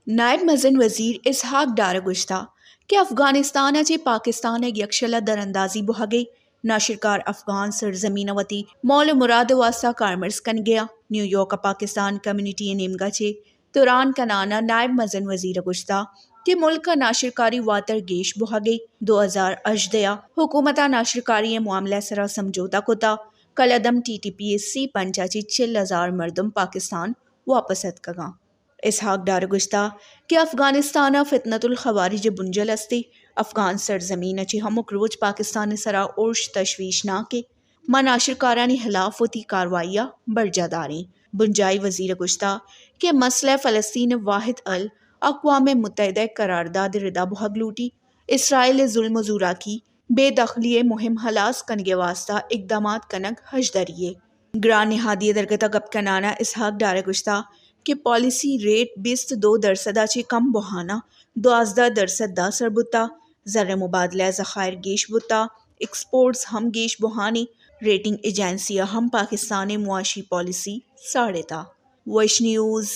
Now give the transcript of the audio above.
نائب مزن وزیر اسحاق ڈار ء گوشتہ کہ افغانستان ء چہ پاکستان ء یکشل ء دراندازی بوھگ ء ناشرکار افغان سرزمین ء وتی مول ء مراد ء واستہ کارمرز کنگ ء آں۔ نیویارک ء پاکستان کمیونٹی ء نیمگ ء چہ تران کنان ء نائب مزن وزیر ء گوشتہ کہ ملک ء ناشرکاری واتر گیش بوھگ ء دو ہزار ہژدہ ء حکومت ء ناشرکاری ء معاملہ ء سرا سمجھوتہ کتہ، کلدم ٹی ٹی پی ء سی پنچ ء چہ چل ہزار مردم پاکستان واپس اتکگ آں۔ اسحاق ڈار گوشتہ کہ افغانستان ء فتنۃ الخوارج ء بنجل است ء افغان سرزمین ء چہ ہمک روچ پاکستان ء سرا ارش تشویشناک ء، ما ناشرکارانی ہلاف وتی کاروائی ء برجاہ داریں۔ بنجاہی وزیر ء گوشتہ کہ مسئلہ فلسطین ء واحد حل اقوام متحدہ ء قرارداد ء ردا بوھگ لوٹی، اسرائیل ء ظلم ء زوراکی بے دخلی ء مہم ہلاس کنگ ء واستہ اقدامات کنگ ہژدری یے۔ گران نہادی ء درگت ء گپ کنان ء اسحاق ڈار ء گوشتہ کہ پالیسی ریٹ بیست دو درسد ء چہ کم بوھان ء دوازدہ درسد ء سر بوتہ، زر ء مبادلہ ء ذخائر گیش بوتہ، ایکسپورٹس ہم گیش بوھانی، ریٹنگ ایجنسی ء ہم پاکستان ء معاشی پالیسی ساڑتہ۔ وش نیوز۔